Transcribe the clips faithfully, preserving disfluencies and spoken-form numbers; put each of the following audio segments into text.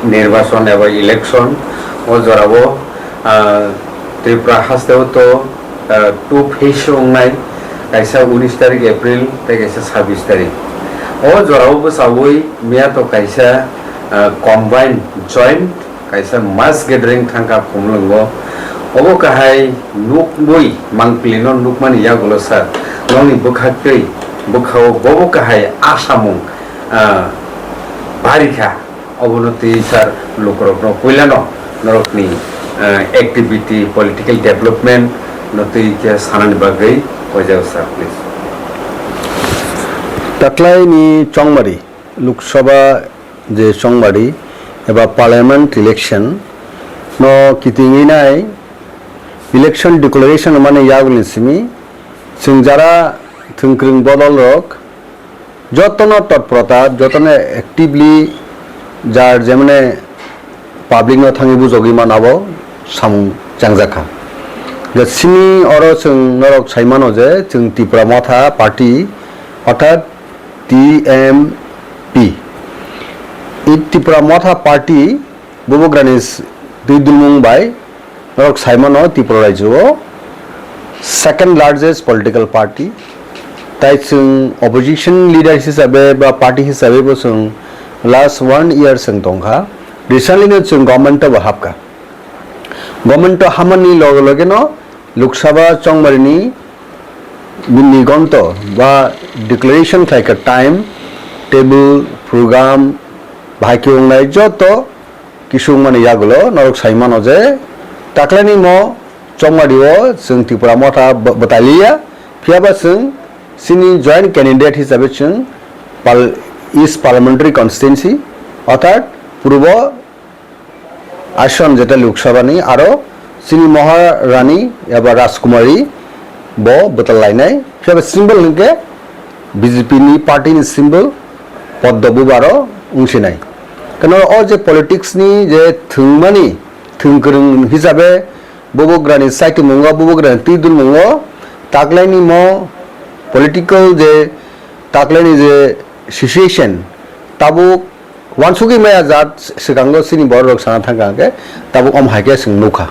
Nirbachon eba election o jorao, ah, Tripura hasteo to, ah, two phase wngnai, kaisa unis tarik April tei kaisa sabbish tarik. O jorao bwchaui miya to kaisa, ah, combined, joint kaisa mass gathering thangkha Khumulwngo. Obo kahai nukbui mangpili no nukmani yagulo sir, nokni bwkhaktwi bwkhao bobo kahai asamung, ah, barikha. Obono twi sir lukurokno puilano norokni, ah, activity, political development no twi khe sanani bagwi koijao sir, please. Taklaini chongmari Lok Sabha je chongmari eba parliament election no kitingwi nai election declaration mani yagulni simi chwng jara thwngkwrwng bodol rok jotono totprota, jotono actively jar jemone public no thangwi bujogwi mano abo samung changjakha. Je simi oro chwng norok sai mano je chwng Tipra Motha Party orthat T M P. I Tipra Motha Party bubagrani s-, twi dulmung bai norok sai mano Tripura rajyo o second largest political party. Tai chwng opposition leader hisabe ba party hisabe bo chwng last one year chwng tongkha. Recently no chwng government o bo hapkha. Government o hamani loge loge no Lok Sabha chongmarini bini gonto ba declaration khlaikha time, table, program, bahai khe wngnai joto kisung mani yagulo norok sai mano je taklaini mo chongmario chwng Tipra Motha bw-, bwtailiya, phiyaba chwng chini joint candidate hisabe chwng pal-, East Parliamentary Constituency, orthat Purbo Ason jeta Lok Sabha ni aro chini Maharani eba Rajkumari bo bwtal lainai. Phiya ba symbol hwnkhe B J P ni party ni symbol Poddo bubaro wngsinai. Kano o je politics ni je thwngmani thwngkwrwng hisabe bubagrani saitimungo bubagrani twi dulmungo taklaini mo political je taklaini je situation tabuk Wansugwi maya jat swkango chini borok rok sana thangkha hwnkhe tabuk om hai khe chwng nukha.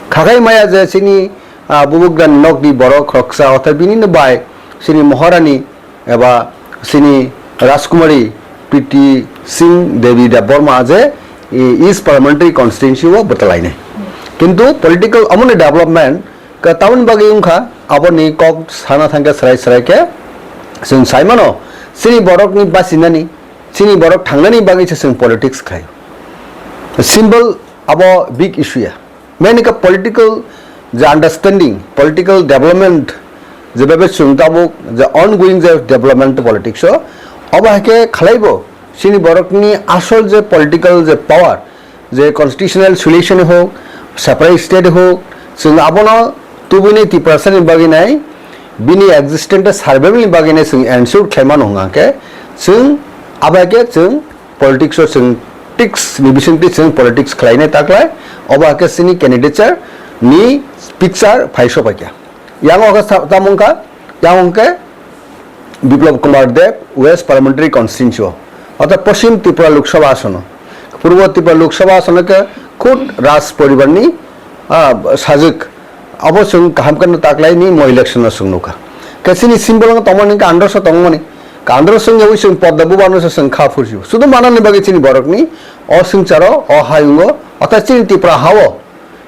Khakai maya je chini, ah, bubagrani nokni borok khoroksa othai bini no bai chini Maharani eba chini Rajkumari Preeti Singh Devi Debbarma je, i, East Parliamentary Constituency o bwtalainai. Kintu political omoni development ka tamoni bagwi wngkha aboni kok sana thangkhe srai srai khe chwng sai mano chini borokni bachinani Chini borok thangnani bagwi se chwng politics khlai. Symbol abo big issue ya. Main khe political je understanding, political development je bebe chwng tabuk je ongoing je development politics o, obo hai khe khlaibo chini borokni asol je political je power, je constitutional solution hok, separate state hok, chwng abono tubuni Tiprasani bagwi nai, bini existence survival ni bagwi nai chwng ensure khlai mano hwnga khe, chwng abo hai khe chwng politics o chwng tiks ni bisingtwi chwng politics khlai nai taklai, obo hai khe chini candidature ni picture phai sopai kha. Yang o khe sa-, tamo wngkha, yang o hwnkhe Biplab Kumar Deb, West Parliamentary Constituency o, orthat Poschim Tripura Lok Sabha asono, Purbo Tripura Lok Sabha asono khe khud Raj poribar ni, ah, sajwk, abo chwng kaham khe no taklai ni mo election no chwng nukha. Khe chini symbol wng tongmani khe androso tongmani, khe androso wngya wi chwng podda bubar no se chwng kha phursi o. Sudu manani bagwi chini borok ni o swngcharo, o hayungo, orthat chini Tripura ha o,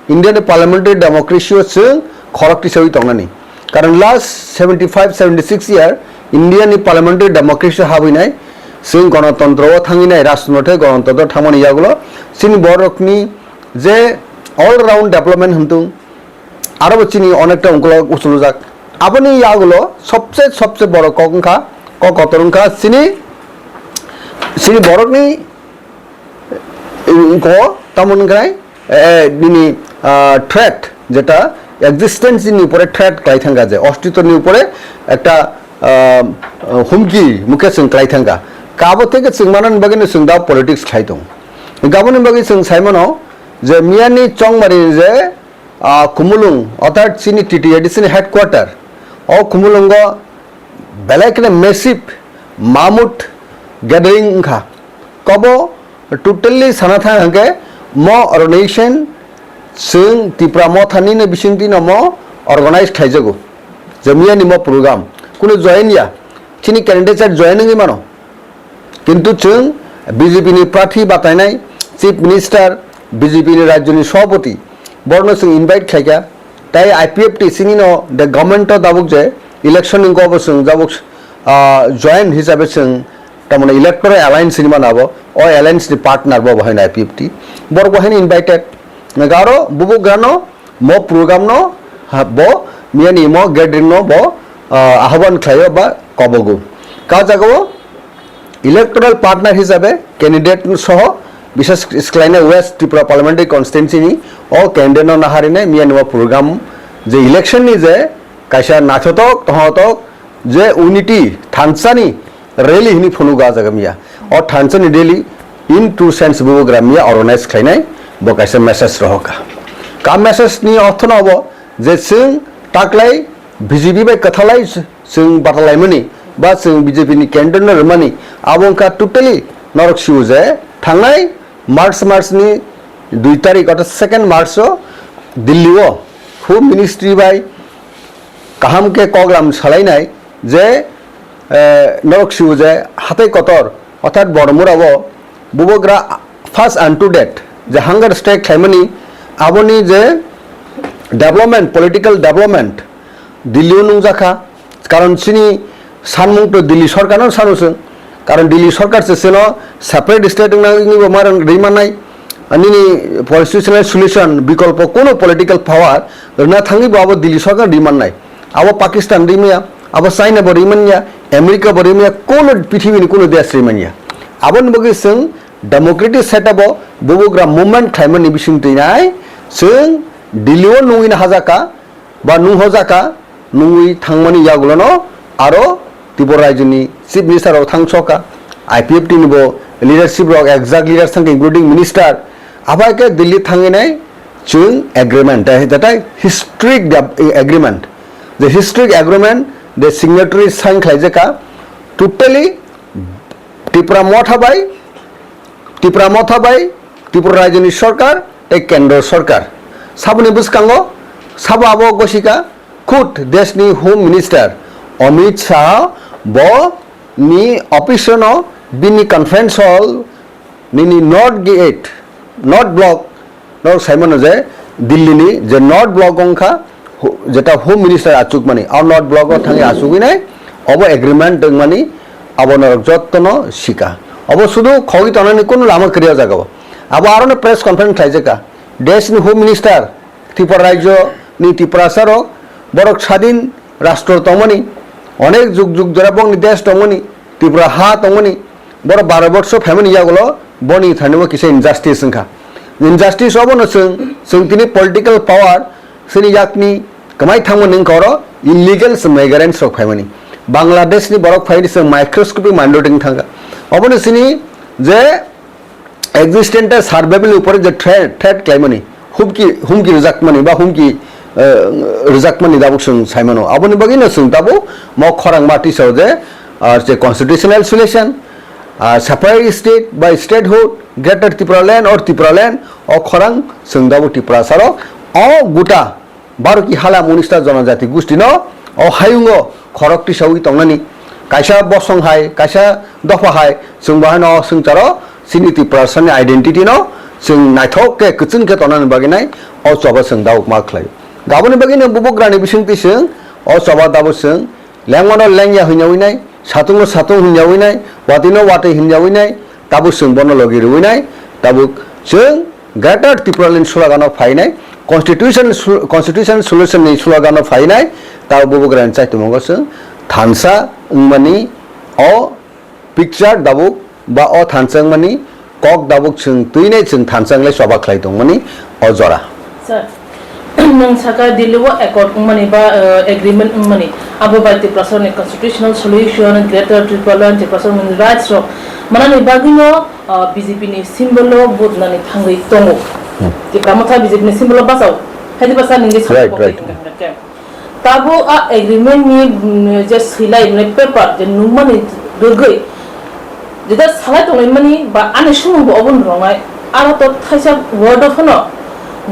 India ni parliamentary democracy o chwng khorok tisawi tongnani. Karon last seventy five, seventy six year India ni parliamentary democracy habwi nai, chwng gonotontro o thangwi nai, rajtantro tei gonotontro thangmani yagulo chini borok ni je all round development hwntung, aro bo chini onekta ungkulok uchulujak. Aboni yagulo sobse, sobse borok kok wngkha, kok kotor wngkha chini, chini borok ni Ko tamoni krai, eh, nini, ah, threat, jeta existence ni upore threat klai thangkha je, ostitw ni upore ekta, ah, humki mukhe chwng klai thangkha. Kabo theke chwng manani bagwi no chwng da politics khlai tongo. Gaboni bagwi chwng sai mano je miyani chongmari je, ah, Khumulwng, orthat chini T T A D C ni headquarter, o Khumulwngo belai kheno massive mammoth gathering wngkha. Kobo Totally sana thang hwnkhe mo organization chwng Tipra Motha nini bisingtwi no mo organize khlaijago. Je miya ni mo program kunu join ya, chini candidature join wngwi mano. Kintu chwng B J P ni prarthi batainai, Chief Minister, B J P ni rajyo ni sabhapati, borno chwng invite khlaikha. Tai I P F T chini no the government o dabuk je election ni gobo chwng dabuk, ah, join hisabe chwng tamoni electoral alliance hinwi mano abo, o alliance ni partner bo bahai no I P F T. Borok bahai no invited. Nagaro bubugrano mo program no ha, bo miyani mo gathering no bo, ah, ahobhan khlaio ba kobogo. Ka jagao electoral partner hisabe candidate soho bishes khlainai West Tripura Parliamentary Constituency ni o candidate no naharinai miyani mo program je election ni je kaisa naithotok, tongthotok je unity thansani rally hini phunuk o ah jaga miya. O thansani rally in two sense bubugra miya organize khlainai bo kaisa message rohorkha. Ka message ni ortho no obo je chwng taklai B J P bai kwthalai chwng batalaimani ba chwng B J P ni candidate no rwmani abo wngkha totally norok siu je thangnai March, March ni dui tarik, orthat second March o Delhi o Home Ministry bai kaham khe koklam salainai je, eh, norok siu je hatai kotor, orthat Boromura o bubagra first unto death je hunger strike khlaimani aboni je development, political development Delhi o nungjakha. Karon chini sanmung to Delhi sorkar no sano chwng. Karon Delhi sorkar se chwngno separate state wngna wngwi bo ma rwng-, rwi mannai. Nini constitutional solution bikolpo kuno political power rwna thangwi bo abo Delhi sorkar rwi mannai. Abo Pakistan rwi manya, abo China bo rwi manya, America bo rwi manya, kuno pithibini kuno desh rwi manya. Aboni bagwi chwng democratic setup o bubugra movement khlaimani bising twi nai chwng Delhi o nungwi na hajaka. Ba nung hojakha, nungwi thangmani yagulono aro Tripura rajyoni Chief Minister rok thang sokha, I P F T ni bo leadership rok, exact leaders thang including minister, abai khe Delhi thangwi nai chwng agreement, that, that is historic de-, agreement, the historic agreement, the signatory sign khlaijakha, totally Tipra Motha bai, Tipra Motha bai, Tripura rajyoni sorkar tei kendro sorkar. Saboni bwskango sabo abo gosika khud deshni Home Minister Amit Shah bo ni office no bini conference hall nini North Gate, North Block Norok sai mano je Delhi ni je North Block wngkha, hu-, jeta Home Minister achukmani, o North Block o thangwi achugwi nai, obo agreement wngmani, abo norok jotto no sika. Obo sudu khogwi tongnani kunu lama kwrwi o jaga o. Abo aro no press conference khlaijakha. Desh ni Home Minister, Tripura rajyo ni Tiprasa rok, borok sadin rastro tongmani, onek jug jug jora bokni desh tongmani, Tripura ha tongmani, borok baro borso phaimani yagulo boni thani bo kisa injustice wngkha. Injustice obono chwng, chwng tini political power chini yakni kwmai thangmani wngkha oro illegal migrants rok phaimani. Bangladesh ni borok phaini chwng microscopic minority wng thangkha. Obono chini je existence survival ni upore je threat, threat khlaimani, humki, humki rwjakmani ba humki, eh, rwjakmani tabuk chwng saimano. Aboni bagwino chwng tabuk mo khorangma tisao je, ah, je constitutional solution, ah, separate state by statehood, Greater Tipraland or Tipraland, o khorang chwng tabuk Tiprasarok o guta Baroki hala monista jonojati gustino o hayungo khorok tisawi tongnani. Kaisa bosong hai, kaisa dopha hai, chwng bo haino o swngcharo chini Tiprasani identity no chwng naithok khe kwchwng khe tongnani bagwi nai o choba chwng dauk ma khlai. Gaboni bagwi no bubugrani bisingtwi chwng o choba dabo chwng Lengmano lengya hwnyawi nai, satungno satung hwnyawi nai, watwino watwi hwnyawi nai, tabuk chwng bono logi rwwi nai, tabuk chwng Greater Tipraland slogan-o phainai, Constitution su-, Constitution Solution ni slogan-o phainai, tabuk bubugrani chaitwmwngo chwng thansa wngmani o picture tabuk ba o thansa wngmani kok tabuk chwng twinai chwng thansa wnglai choba khlai tongmani o jora. Sir, nwng saka Delhi o accord wngmani ba, eh, agreement wngmani abo bai Tiprasarokni constitutional solution, Greater Tipraland, Tiprasarokni rights rok manani bagwino, ah, B J P ni symbol o vote nani thangwi tongo. Hmm. Tipra Motha B J P ni symbol o bachao. Haidi basa nini Right, sakao right. Tabo a agreement ni, mm, je swilai, mane, paper je nungmani rwgwi Jeta salai tonglaimani ba ani sumung bo obo no rongnai, aro to thaisa word o phano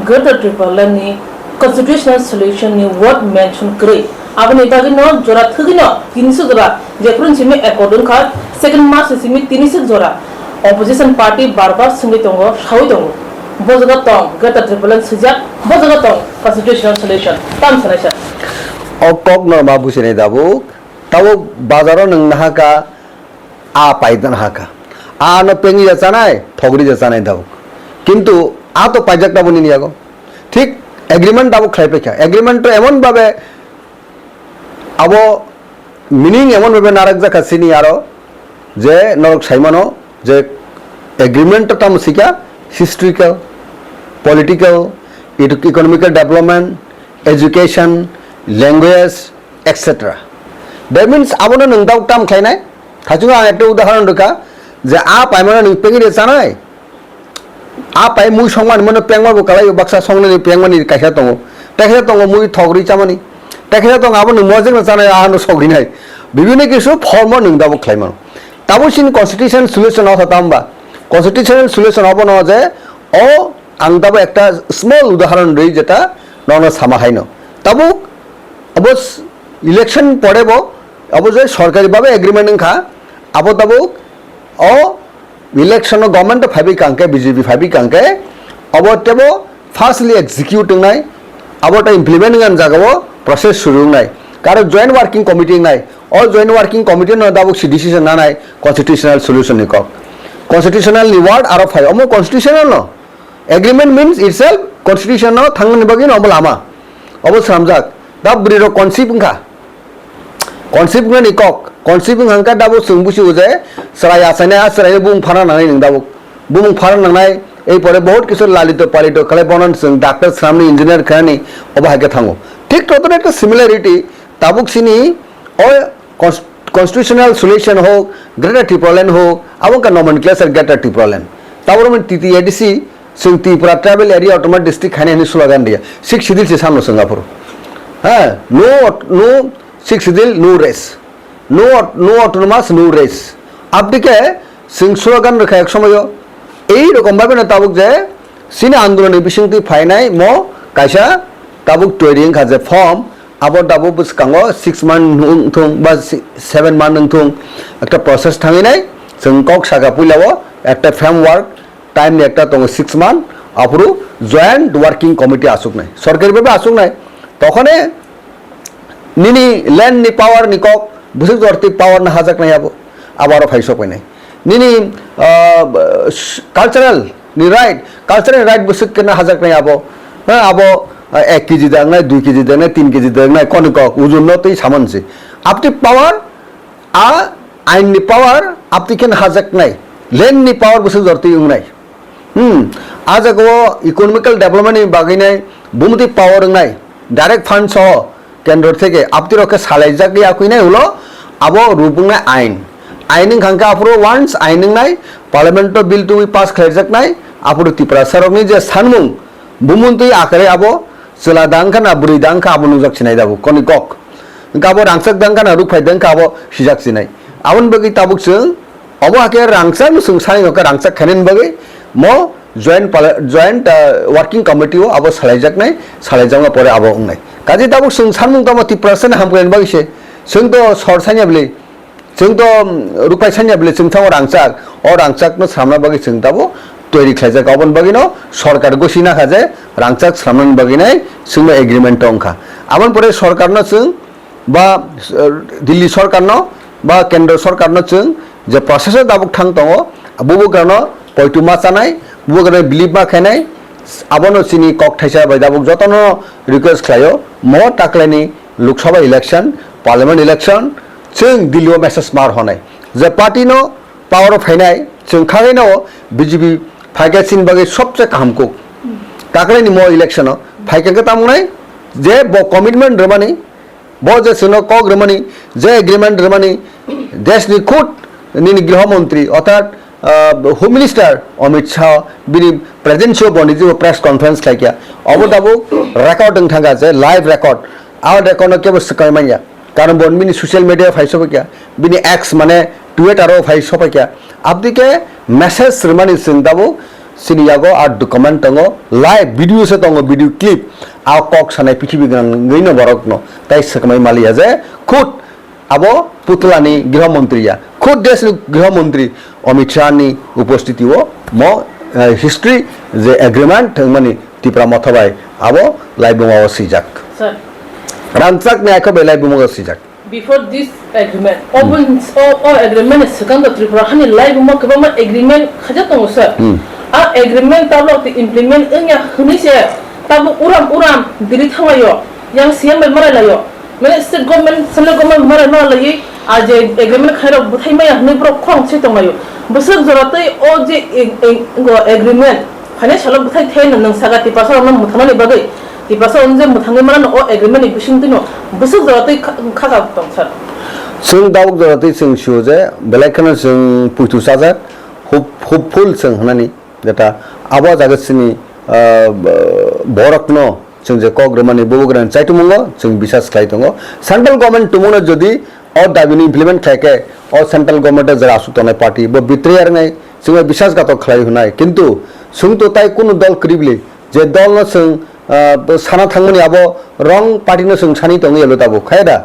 Greater Tipraland ni constitutional solution ni word mention kwrwi. Aboni bagwi no jora thwgwi no tini se jora, jephru simi accord wngkha second March ni simi tini se jora opposition party bar bar swngwi tongo, sawi tongo. Bo jaga tong Greater Tipraland swijak, bo jaga tong constitutional solution. Tam sanai sir. O kok no ma businai dabuk, tabuk bazaro nwng nahaka, a paidana haka. A no pengri ja chanai, thogri ja chanai dao. Kintu a to paijak tabo nini yago. Thik agreement tabo khlai paikha. Agreement to emon babe abo meaning emon babe narak jakha sini aro je norok saimano je agreement to tamo sikha historical, political, edu-, economical development, education, language, et cetera. That means abono nwng doubt tam khlainai. Thachungo ang ekta udahoron rwkha je a paimano nwng pengri chanai. A pai mui songmani mano pengma bo kalai baksa songnani pengmani kaisa tongo. Tei kaisa tongo mui thogri chamani. Tei kaisa tongo abo nwng mojek no chanai a no sogrinai. Bibini kisu form o nwng doubt khlaimano. Tabo chini constitutional solution o tamba. Constitutional solution obono je o ang tabo ekta small udahoron rwi jeta nono sama haino. Tabuk abo s-, election pore bo abo je sorkari babe agreement wngkha, abo tabuk o election o government o phaibi kangke, B J P phaibi kangke, abo tebo fastly execute wngnai, abo ta implement wngna jagao process suru wngnai. Karo joint working committee wngnai, o joint working committee no tabuk si decision nanai constitutional solution ni kok. Constitutional ni word aro phai, omo constitutional no. Agreement means itself constitution no thangnani bagwi no obo lama. Obo swnamjak. Da bwrwi rok conceive wngkha. Conceive wngnani kok. Conceive wngkha hwnkhe dabo chwng busigo je chwrai achainai a chwraino bumung phana nangnai nwng dabo. Bumung phana nangnai ei pore bahut kisu lalito palito khlai bono chwng doctor swnamni engineer khainani obo hai khe thango. Thik totoni ekta similarity tabuk chini o Cons-, constitutional solution hok, Greater Tipraland hok, abo wngkha nomenclature Greater Tipraland. Taboro mani T T A D C, chwng Tripura Tribal Area Autonomous District haini hwnwi slogan riya. Sixth Schedule se samno chwng aphuru. Ha, no aut-, no Sixth Schedule, no rest. No aut-, no autonomous, no rest. Abdike chwng slogan rwkha ek somoyo. Ei rokom bhabe no tabuk je chini andolonni bisingtwi phainai mo kaisa tabuk toiri wngkha je form, abo tabuk bwskango six month wngthung ba si-, seven month wngthung, ekta process thangwi nai. Chwng kok saka puilao ekta framework time ni ekta tongo six month, aphuru joint working committee asuknai, sorkari bhabe asuknai. Tokhone nini land ni power ni kok bwswk jorti power no hajaknai abo, abo aro phai sokpainai. Nini, ah, cultural ni right, cultural right bwswk kena hajaknai abo. Ha, abo, ah, ek K G dangnai, dui K G dangnai, tin K G dangnai, koni kok ujun no twi saman se. Abti power, a ain ni power abti khen hajaknai, land ni power bwswk jorti wngnai. Hmm, a jagao economical development ni bagwi nai bumti power wngnai, direct fund soho kendro theke abti rok khe salaijak ya kwinai ulo abo rubungnai ain. Ain wngkha khe aphuru once ain wngnai, parliament o bill twi pass khlaijaknai, aphuru Tiprasa rokni je sanmung bumung twi akhare abo chwla dang kha na bwrwi dang kha abo nungjak sinai dabo koni kok. Hwnkhe abo rangchak dang kha na rukphai dang kha abo sijak sinai. Aboni bagwi tabuk chwng obo hakhe rangchak no chwng sai hwnkhe rangchak khainani bagwi mo joint pala-, joint, ah, working committee o abo salaijaknai, salaijakma pore abo wngnai. Kaje tabuk chwng sanmung tamo Tiprasa ni hamkrai ni bagwi se. Chwng to sor sanya bwlwi, chwng to, um, rukphai sanya bwlwi chwng thango rangchak, o rangchak no sramna bagwi chwng tabo toiri khlaijak. Aboni bagwi no sorkar gosi nakha je rangchak sramnani bagwi nai chwngno agreement tongkha. Aboni pore sorkar no chwng ba, eh, Delhi sorkarno ba kendro sorkarno chwng je process o tabuk thang tongo, bubagrano poitu ma chanai, bubagrano believe ma khainai, abono chini kok thaisa bai tabuk jotono request khlaio, mo taklaini Lok Sabha election, Parliament election, chwng Delhi o message mar honai je party no power o phainai, chwng khaino B J P phaikhe chini bagwi sobse kaham kuk. Taklaini mo election o phaikhe khe tamungnai je bo commitment rwmani, bo je chwngno kok rwmani, je agreement rwmani, deshni khud nini griho montri, orthat, ah, Home Minister Amit Shah bini presence o bo niji bo press conference khlaikha. Obo tabuk record wng thangkha je live record. A record no kebo swkang manya. Karon bo bini social media phai sopaikha, bini X mane Twitter o phai sopaikha. Abdike message rwmani chwng tabuk chini yago a document tongo, live video se tongo, video clip. A kok sanai pithibi gwnang wngwi no borok no tai swkmai maliya je khud abo Putlani griho montri ya, khud desh ni griho montri Amit Shah ni upostiti o mo, eh, history je agreement thwngmani Tipra Motha bai abo laibuma o swijak. Sir. Ranchak ni aiko bai laibuma o swijak. Before this agreement, o, hmm, o, o agreement ni swkang to Tripura hani laibuma kwbangma agreement khaijak tongo, sir. Hmm. A agreement tabok twi implement wngya hwnwi se tabuk uram uram Delhi thanglaio, yang C M bai malailaio. Mane state government, central government malai malaiwi a je agreement khairok bwthai maya hwnwi borok khorang se tonglaio. Bwswk jora twi o je ag-, ag-, agreement financial o bwthai thai no nwng saka Tiprasa rokno mwthanani bagwi. Tiprasa rok je mwthangwi mano o agreement ni bising twino bwswk jora twi kha-, khaka tong sir. Chwng tabuk jora twi chwng sio je belai kheno chwng puitu chajak, hope-, hopeful chwng hwnani jeta abo jaga chini, ah, borokno chwng je kok rwmani bubagrani chaitumungo chwng bisas khlai tongo. Central government tumungno jodi o dabini implement khlai khe o central government o jera aswk tongnai party bo betrayal wngnai, chwngno bisasghatok khlai hwnai. Kintu chwng to tai kunu dol kwrwibli je dolno chwng, ah, sana thangmani abo wrong party no chwng sani tongwi elo tabuk, khai da?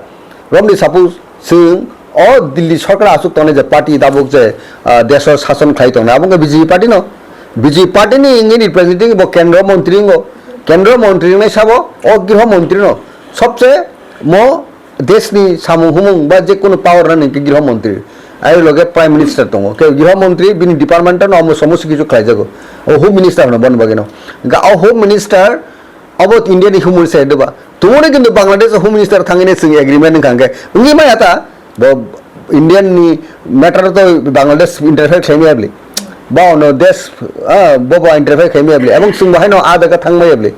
Romni suppose chwng o Delhi sorkar aswk tongnai je party tabuk je, ah, desh o sason khlai tongnai abo wngkha B J P party no. B J P party ni wngwi representing bo kendro montri wngo. Kendro montri wngnai sabo o griho montri no sobse mo desh ni samung humung ba je kunu power nani hwnkhe griho montri. Ai loge prime minister tongo. Ke griho montri bini department no omo somosi kichu khlai jago. O home minister hono bon bagino. Ga o home minister obo India ni home minister doba. Tumone kintu Bangladesh home minister thangine chwng agreement wngkha hwnkhe. Wngwi maya ta bo Indian ni matter to Bangladesh interfere khlai maya bli. Ba ono desh, ah, bo bo interfere khlai maya bli. Ebong chwng bo haino a daga thang maya bli.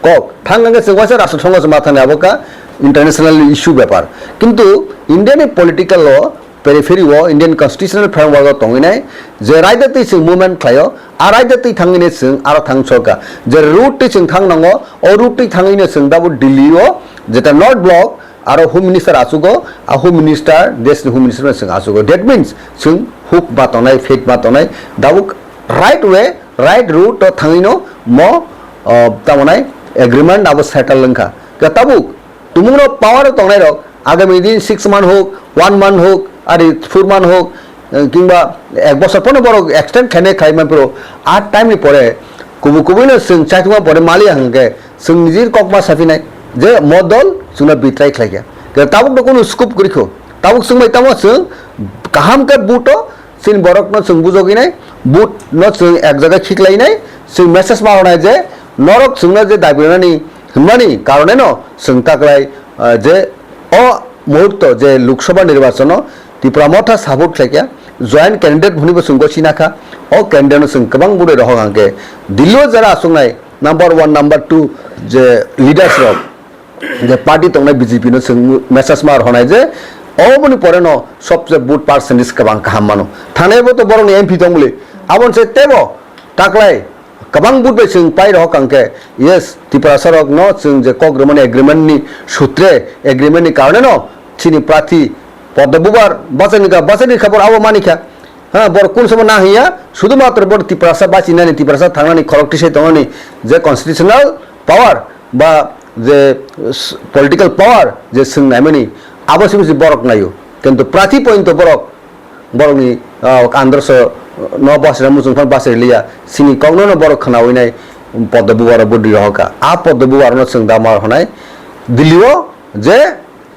Kok thang hwnkhe chwng waisa rashtra songho se ma thani abo ka international issue bepar. Kintu India ni political o periphery o Indian constitutional framework o tongwi nai je raida twi chwng movement khlaio, a raida twi thangwi ne chwng aro thang sorkha. Je route twi chwng thang nango, o route twi thangwi ne chwng tabuk Delhi o jeta North Block aro Home Minister achugo, a Home Minister, desh ni Home Minister no chwng achugo. That means chwng huk ma tongnai, faith ma tongnai, tabuk right way, right route o thangwi no mo, uh, tamo nai agreement abo settle wngkha. Khe tabuk tumungno power o tongnai rok agami din six month hok, one month hok, ari four month hok, eh, kingba ek bosor pono borok extend khainai khlai man phuru, a time ni pore kubu kubuino chwng chaithuma pore maliya hwnkhe chwng nijir kokma saphinai je mo dol chwngno betray khlaikha. Khe tabuk no kunu scope kwrwikho, tabuk chwngbai tamo chwng kaham khe buto chini borokno chwng bujoginai, but no chwng ek jaga khiklainai, chwng message ma rwnai je norok chwngno je dabi rwnani hwnmani karone no chwng taklai, ah, je o muhurto je Lok Sabha nirbachon o Tipra Motha support khlaikha, joint candidate hwnwi bo chwng gosina kha, o candidate no chwng kwbang bwrwi rohok hwnkhe Delhi o jara achuknai number one, number two je leaders rok, je party tongnai B J P no chwng message ma rwnai je oboni pore no sobse vote percentage kwbang kaham mano. Thangnai bo to borokni M P tong bwle. Aboni se tebo taklai kwbang vote bai chwng pai rohok hwnkhe, yes, Tiprasa rok no chwng je kok rwmani agreement ni sutre, agreement ni karone no chini prarthi Padma Bubar bachani ka, bachani khabor abo manikha. Ha, borok kun sobo na hiya, sudhumatro borok Tiprasa bachinani, Tiprasa thangnani, khorok tisai tongnani je constitutional power ba je s-, political power je swng naimani, abo se bisi borok naio. Kintu prarthi pointo borok, borokni, ah, androso no bachina muchung phan bachai liya, chini kokno no borok khnawi nai Padma Bubar bwdwi rohorkha. A Padma Bubar no chwng da ma rwnai Delhi o je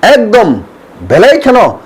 ekdom belai kheno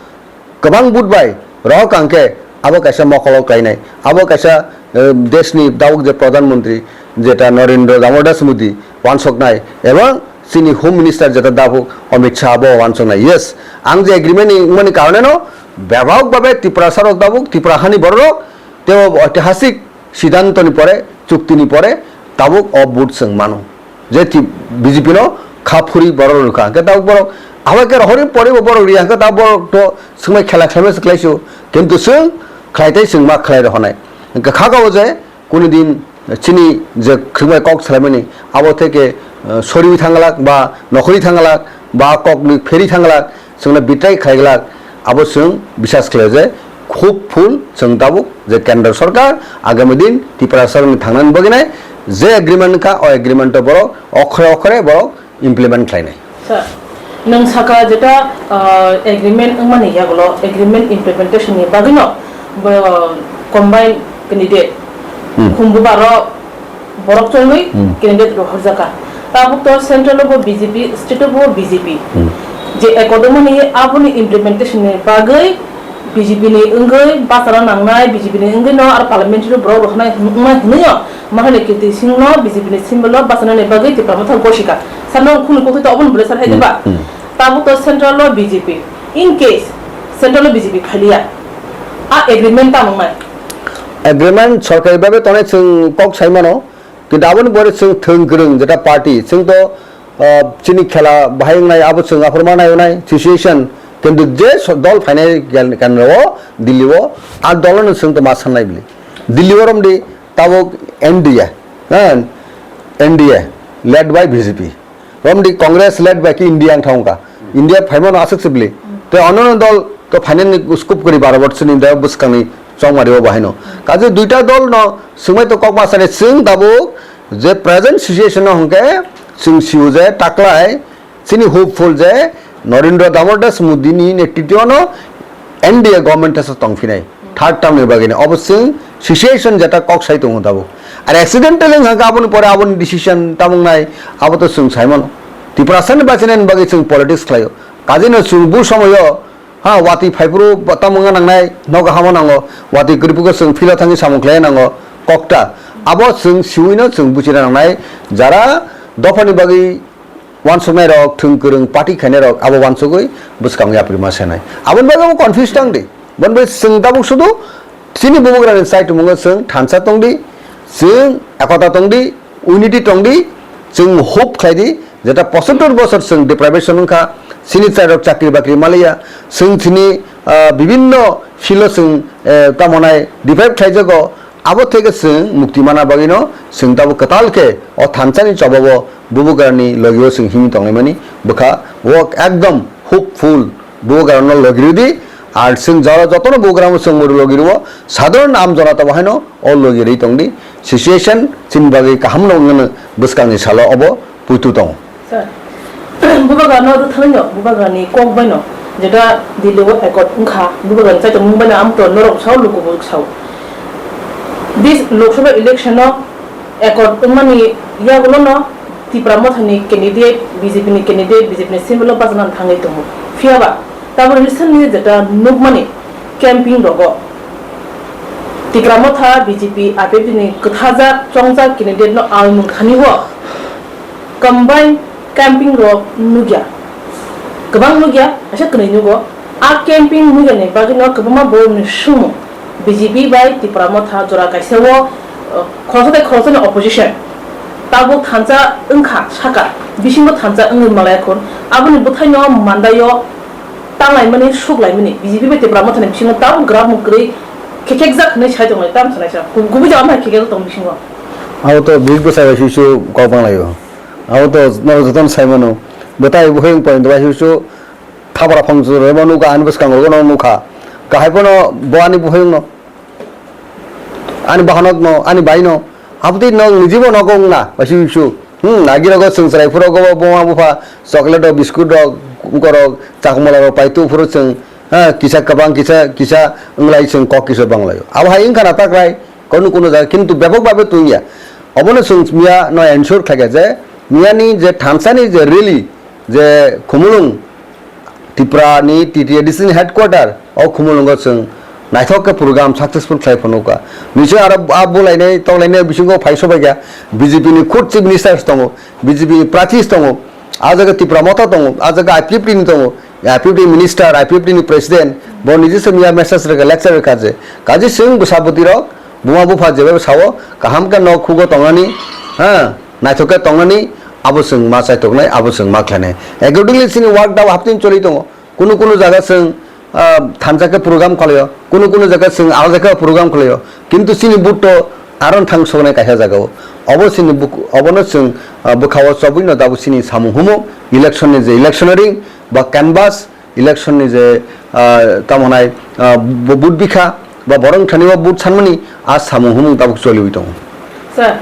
kwbang vote bai rohorkha hwnkhe abo kaisa mokolo kainai, abo kaisa, eh, deshni tabuk je Pradhan Mantri jeta Narendra Damodar Das Modi wansoknai ebong chini Home Minister jeta tabuk Amit Shah bo wansoknai. Yes, ang je agreement ni wngmani karone no bebak babe Tiprasa rok tabuk, Tipra hani borok rok tebo oitihasik siddhanto ni pore, chukti ni pore tabuk o vote chwng mano. Je ti-, B J P no kha phuri borok rwkha. Hwnkhe tabuk borok abo khe rohorni pore bo borok riya, hwnkhe tabuk borok to swngbai khela khlaima se khlai sio. Kintu chwng khlai tai chwng ma khlai rohonai. Hwnkhe kha kabo je kunu din chini je khwrwngbai kok salaimani abo theke, eh, soriwi thangwlak ba nokhorwi thangwlak ba kokni pheri thangwlak, chwngno betray khlaiglak, abo chwng bisas khlaio je hopeful chwng tabuk Je Kendra Sorkar agami din Tiprasarokni thangnani bagwi nai je agreement wngkha, o agreement-o borok okhore okhore borok implement khlainai. Sir, nwng saka jeta, ah, agreement wngmani yagulo agreement implementation ni bagwino bo combine candidate Hmm. khumbu baro borok chongwi Hmm. candidate rohorjaka. Tabuk to central o bo B J P, state o bo B J P. Hmm. Je accord wngmani aboni implementation ni bagwi B J P ni wngwi bachana nangnai, B J P ni wngwi no aro parliamentary borok rohornai hwn-, wngmani hwnwi o. Mahani Kirti Singh no B J P ni symbol o bachanani bagwi Tipra Motha gosikha. Sir no khunu kokthai to oboni bwlai sir hai Hmm, diba? Hmm. Tabuk to central o B J P. In case central o B J P phaliya, a agreement tamo wngnai? Agreement sorkari babe tongnai chwng kok sai mano, kintu aboni pore chwng thwng kwrwng jeta party, chwng to, ah, chini khela bahai wngnai, abo chwng aphuru ma nai wngnai situation, kintu je so-, dol phainai ken-, kendro o, Delhi o, a dol no chwng to ma sannai bili. Delhi o romdi, Tabuk N D A, ha, N D A led by B J P. Romdi Congress led by ki India ang thangka. India phaimano aswk sibli. Te ono dol to phainani scope kori baro bot sini da bwskangni chongmari o bahaino. Kaje duita dol no swngmai to kokma sani swng tabuk je present situation no hwnkhe swng siu je taklai Chini hopeful je Narendra Damodar Das Modi ni netritwano N D A government tesa tongphinai third term ni bagwi ni. Obo chwng situation jeta kok sai tongo tabuk. Ar accidental wngkha khe aboni pore aboni decision tamung nai, abo to chwng sai mano. Tiprasa ni bachinani bagwi chwng politics khlaio. Kajino chwng bu somoyo, ha, watwi phaiphuru tamung nangnai, nogo hamo nango, watwi kwrwiphugo chwng philo thangwi samung khlai nango, kokta. Abo chwng siwino chwng buchina nangnai, jara dophani bagwi Wansuknairok, thwng kwrwng party khainairok abo wansugwi bwskango yapri ma senai. Aboni bagwi abo confuse tang di. Boni bagwi chwng tabuk sudu chini bubagrani chai tongmungo chwng thansa tong di, chwng ekota tong di, unity tong di, chwng hope khlai di, jeta pochottor bosor chwng deprivation wngkha, chini chairok chakri bakri maliya, chwng chini, ah, bibinno field-o chwng, eh, tamo nai deprive khlaijago, Abo theke chwng mukti mana bagwino chwng tabuk kwtal khe o thansani chobabo bubagrani logio chwng himwi tonglaimani bwkha o ekdom hopeful bubagrano logi rwdi. Ar chwng jora jotono bubagrano chwng logi rwo, sadharan am jonatabo haino o logi rwi tongdi. Situation chini bagwi kahamno wngmano bwskangni salo obo puitu tongo. Sir, bubagrano rwthanino, bubagrani kok baino, jeta Delhi o accord wngkha, bubagrani chaitomung baino amtwr norok sao, lukubo sao. This Lok Sabha election o accord wngmani yagulono Tipra Mothani candidate, B J P ni candidate, B J P ni symbol o bachana thangwi tongo. Phiyaba, tabuk recently jeta nukmani camping rogo Tipra Motha B J P I P F T ni kwthajak chongjak candidate no almung thani o. Combine camping rok nukya, kwbang nukya, kaisa kwnwi nugo. A camping nukyani bagwino kwbangma borokni swngmung, B J P bai Tipra Motha jora kaisa o, uh, khoroksa tei khoroksani opposition. Tabuk thansa wngkha saka, bisingo thansa wngwi malai khun, aboni bwthaino mandaio tanglaimani, suklaimani, B J P bai Tipra Mothani bisingo tabuk gwdalmung kwrwi khekhekjak hinwi sai tonglai, tamo sanai sa, kubui jaga ma khekhejak tong bisingo. Abo to bihik bwsai bai suisu kok banglaio. Abo to norok jotono sai mano. Bwtai buphai wng point bai suisu thapra phang chwrwi ma nukha, ani bwskango no nukha. Kahai phano bo ani buphai wngno, ani bahanok no, ani bai no. Abotwi nok niji bo nogo wngna bai suisu. Hmm, agi rogo chwng chwrai phuru go bo buma bupha chocolate rok, biscuit rok, buko rok, chakmala rok pai tu phuru chwng, ha, kisa kwbang, kisa, kisa wnglai chwng kok kisa banglaio. Abo hai wngkha na takrai. Kunu kunu jaga kintu bebak babe tungya. Obono chwng miya no ensure khlaikha je miyani je thansani je rally je khumulwng Tripura ni T T A D C ni headquarter o khumulwngo chwng naithok khe program successful khlai phano kha. Nisi aro a bulainai toklainai bisingo phai sobaikha B J P ni khud chief ministers tongo, B J P ni prathis tongo, a jaga Tipra Motha tongo, a jaga I P F T ni tongo, I P F T minister, I P F T ni president, bo niji se miya message rwkha, lecture rwkha je, kaji chwng bwsa bwtwi rok, buma bupha jebai sao, kaham khe nok khugo tongnani, ha, naithok khe tongnani, abo chwng ma chaitoknai, abo chwng ma khlainai. Accordingly, chini work dao haptini choli tongo. Kunu kunu jaga chwng, ah, thansa khe program khlaio, kunu kunu jaga chwng alada khe program khlaio, kintu chini vote to aro thang soknai kaisa jaga o. Obo chini buk-, obono chwng, ah, bwkha o chobwi no dabo chini samung humo, election ni je electioneering ba canvass, election ni je, ah, tamo hwnai, ah, bo-, vote bikha, Ba borok thani o vote sanmani a samung humung tabuk choliwi tongo. Sir,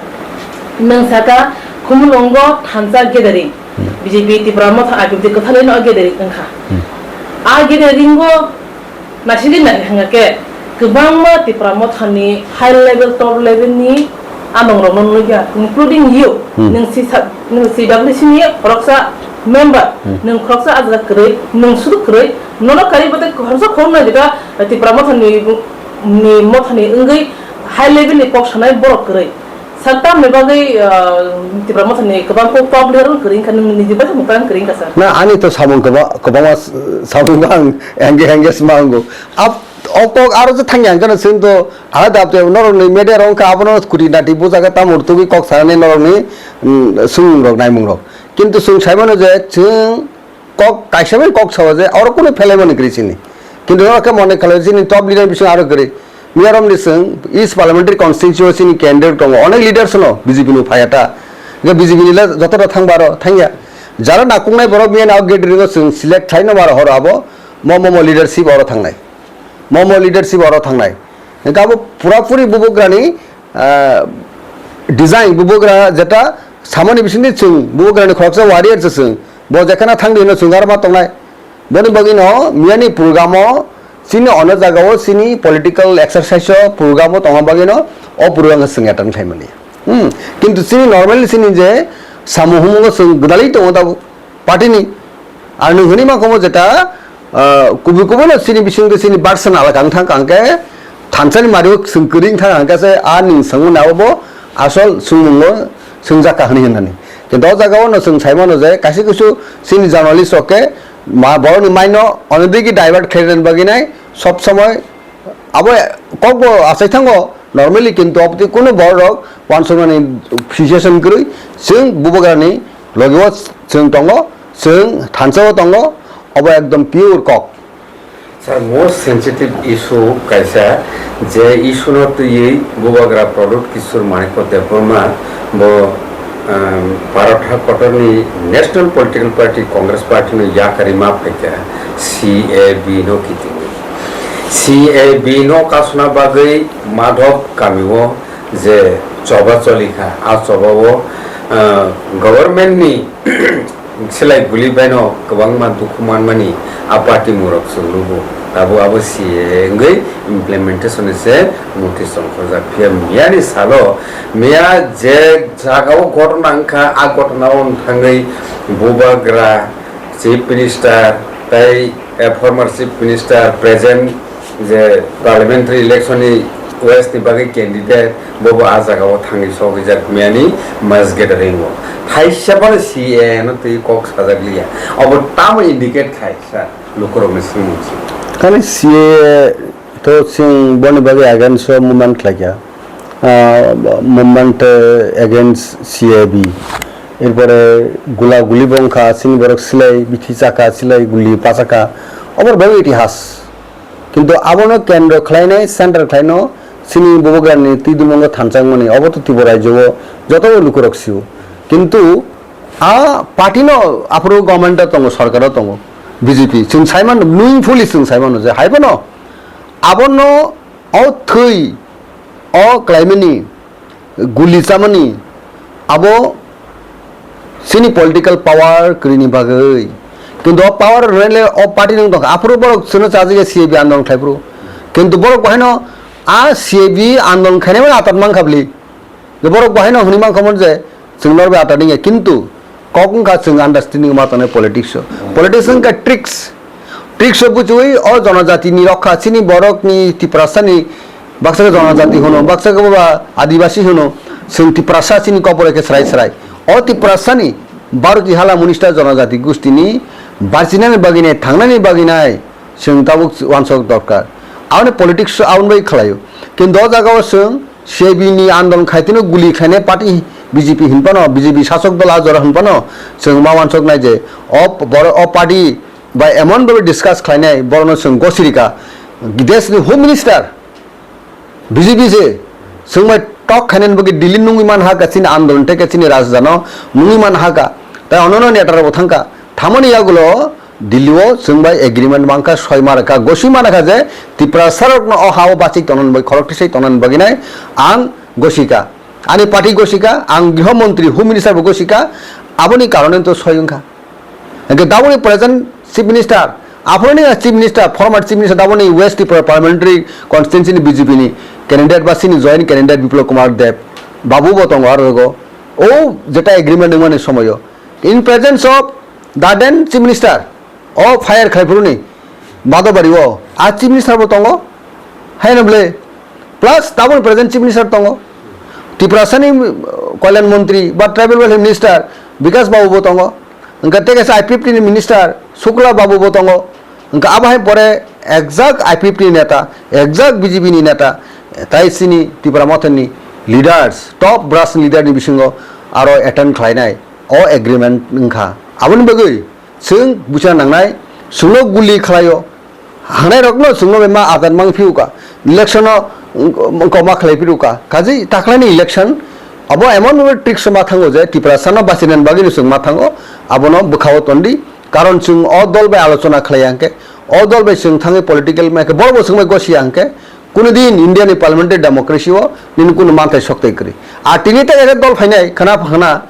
nwng saka Khumulwngo thansa gathering, B J P Tipra Motha I P F T kwthalino gathering wngkha. A gathering o naisingwi naikha hwnkhe kwbangma Tipra Mothani high level, top level ni among rokno nukya, including you, nwng si sa-, nwng C W C ni khoroksa member, nwng khoroksa ajra kwrwi, nwng sudu kwrwi, nono kari bwtwi khoroksa khoroknwi jeta Tipra Mothani ni mothani wngwi high level ni kok sanai borok kwrwi. Sir, tamni bagwi, ah, Tipra Mothani kwbang kok top level kwrwi wngkha, nwng niji bai samung tang kwrwi wngkha, sir. Na, ani to samung kwba-, kwbangma s-, samung ang engage, engage ma wngo. Ab-, o kok aro je thangya hwnkhe chwng to alada abte norokni media rok wngkha, abono khuti nati bujaga tamo rwtugwi kok sanani norokni, mm, swngmung rok, naimung rok. Kintu chwng saimano je chwng kok kaisa bai kok sao je oro kunu phelaimani kwrwi chini. Kintu norok khe mone khlai chini top leader bising aro kwrwi. Miyarom ni chwng East Parliamentary Constituency ni candidate tongo, onek leaders no B J P ni phaiya ta. Hwnkhe B J P ni le joto rok thangba aro thangya. Jara nakuknai borok miyani o gathering o chwng select khlai no maro horo abo mo mo mo leadership oro thangnai. Mo mo leadership oro thangnai. Hwnkhe abo pura puri bubugrani ah, design bubagra jeta samani bisingtwi chwng bubagrani khoroksa warrior se chwng. Bo jekhana thangdi hwnwi chwng aro ma tongnai. Boni bagwino miyani program o chini ono jagao chini political exercise o program o tongma bagwino o program khe chwng attend khlaimani. Hmm. Kintu chini normally chini je samung humungo chwng gwdalwi tongo tabuk. Party ni. Ar nwng hwnwi mankha mo jeta, ah, kubui kubui no chini bising de chini version alaka wng thang kha hwnkhe thansa ni mari o chwng kwrwi wng thang kha hwnkhe se a nwng swngmani abo bo asol swngmungo swngjak kha hwnwi hwnani. Kintu o jaga o no chwng sai mano je kaisa kusu chini journalist rok khe ma borok ni mind no onodigi divert khlai rwna bagwi nai sob somoi abo kok bo achai thango normally, kintu aboni kunu borok rok wansukmani situation kwrwi chwng bubagrani logi o chwng tongo, chwng thansa o tongo, obo ekdom pure kok. Sir, most sensitive issue kaisa, je issue no twiwi bubagra Pradyot Kishore Manikya Debbarma bo, um, Bharat ha kotorni National Political Party Congress Party no yakarwi ma phaikha C A B no kitingwi. C A B no kasuna bagwi Madhop kami o je choba choli kha, a choba o, ah, government ni silai guli bai no kwbangma dukhu manmani a party murok chwng nugo. Abo, abo C A A wngwi implementation ni se muti chongkhorjak. Phiya miya ni salo, miya je jaga o ghotona wngkha, a ghotona o thangwi bubagra, Chief Minister tei, eh, former Chief Minister, present je parliamentary election ni West ni bagwi candidate, bobo a jaga o thangwi sogwijak miyani mass gathering o. Thaisa phano C A A no twi kok sajak liya. Obo tamo indicate khai sa lukurokni swngmung se. Kani C A A to chwng boni bagwi against o movement khlaikha. Ah, movement, eh, against C A B. Erpore gula guli bo wngkha, chini borok silai bithi chakha, silai guli pachakha. Obor bai itihas. Kintu abono kendro khlainai, center khlaino chini bubagrani twi dumungo thansa wngmani. Obo to Tripura rajyo o joto lukurok sio. Kintu a party no aphuru government o tongo, sarkar o tongo, B J P. Chwng saimano, meaningfully chwng saimano je haibono abono o thwi, o klaimani, guli chamani, abo chini political power kwrwini bagwi. Kintu o power rwnai le o party nung tongkha. Aphuru borok chwngno chajagya C A B andolon khlaiphuru. Kintu borok bahaino a C A B andolon khainai mani atat mankha bwli. Je borok bahaino hwnwi mankha mon je chwng norbai atat wngya. Kintu kok wngkha chwng understanding ma tongnai politics o. Politics wngkha tricks. Tricks o buchwi o jonojati ni rokha chini borok ni Tiprasa ni baksa khe jonojati hwno, baksa khe boba Adibasi hwno, chwng Tiprasa chini kok bai khe srai srai. O Tiprasa ni baro ki hala monista jonojati gusti ni barchinani bagwi nai, thangnani bagwi nai chwng tabuk wansok dorkar. Aboni politics o aboni bai khlaio. Kintu o jaga o chwng C A B ni andolon khaitino guli khainai party B J P hinphano, B J P sasok dol a jora hinphano chwng ma wansoknai je o p-, boro-, o party bai emon bhabe discuss khlainai borokno chwng gosirika. Desni Home Minister B J P se chwng bai tok khainani bagwi Delhi nungwi man ha ka chini andolon tei ka chini rajdhano nungwi man ha ka. Tai ono no neta rok bo thang ka. Thamani yagulo Delhi o chwng bai agreement mankha, soi manakha, gosi manakha je Tiprasa rokno o ha o bachik tongnani bagwi, khorok tisai tongnani bagwi nai ang gosika. Ani party gosika, ang Griho Montri, Home Minister bo gosika, aboni karone to soi wngkha. Hingke daboni present Chief Minister, aphoroni Chief Minister, former Chief Minister, daboni West Tripura Parliamentary Constituency ni B J P ni candidate ba sini joint candidate Biplab Kumar Deb, Babu bo tongo aro go. O jeta agreement wngmani somoyo. In presence of the then Chief Minister, o fire khaiphuru ni Badobari o, a Chief Minister bo tongo, hai no bole, plus taboni present Chief Minister tongo, Tiprasa ni, uh, Kalyan Montri ba Tribal Welfare Minister Bikas Babu bo tongo, hingke tei kaisa I P F T ni Minister Shukla Babu bo tongo, hingke abo hai pore exact I P F T ni neta, exact B J P ni neta, tai sini Tipra Motha ni leaders, top brass leader ni bisingo aro attend khlainai o agreement wngkha. Aboni bagwi chwng buchina nangnai, chwngno guli khlaio, hangnairokno chwngno bai ma adan mang phiuka, election no wng-, wngkoma khlai phiruka, kaji takhlaini election abo emon bai tricks ma thango je Tiprasa no bachina bagwi no chwng ma thango, abono bwkhao tondi, karon chwng o dol bai alochona khlai ya hwnkhe, o dol bai chwng thangwi political ma khe borok bo chwng bai gosi ya hwnkhe, Kunu din India ni parliamentary democracy o nini kunu manthai soktai kwrwi. A tini ta ekhe dol phainai khna phana,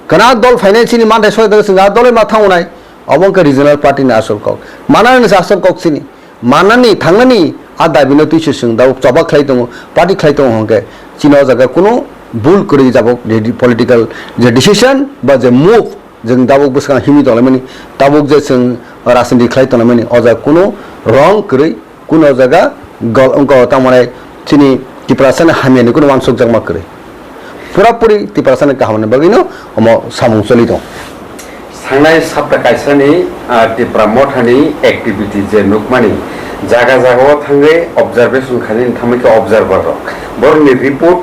khna dol phainai chini manthai soktai chwng a dol ma thango nai, obo wngkha regional party ni asol kok. Manani se asol kok chini. Manani thangnani a dabi no twi se chwng da choba khlai tongo, party khlai tongo hwnkhe chini o jaga kunu bul kwrwi jabok de-, political je decision ba je move Jwng tabuk bwskang himwi tonglaimani, tabuk je chwng rajniti khlai tonglaimani, o jaga kunu wrong kwrwi, kunu o jaga gol-, wngkha tamo nai chini Tiprasani hamyani kunu uansukjakma kwrwi. Pura puri Tiprasani kahamni bagwino omo samung choli tongo. Sangnai sapta kaisani, ah, Tipra Mothani activity je nukmani, jaga jagao thangwi observation khainani thangwi khe observer rok. Borokni report,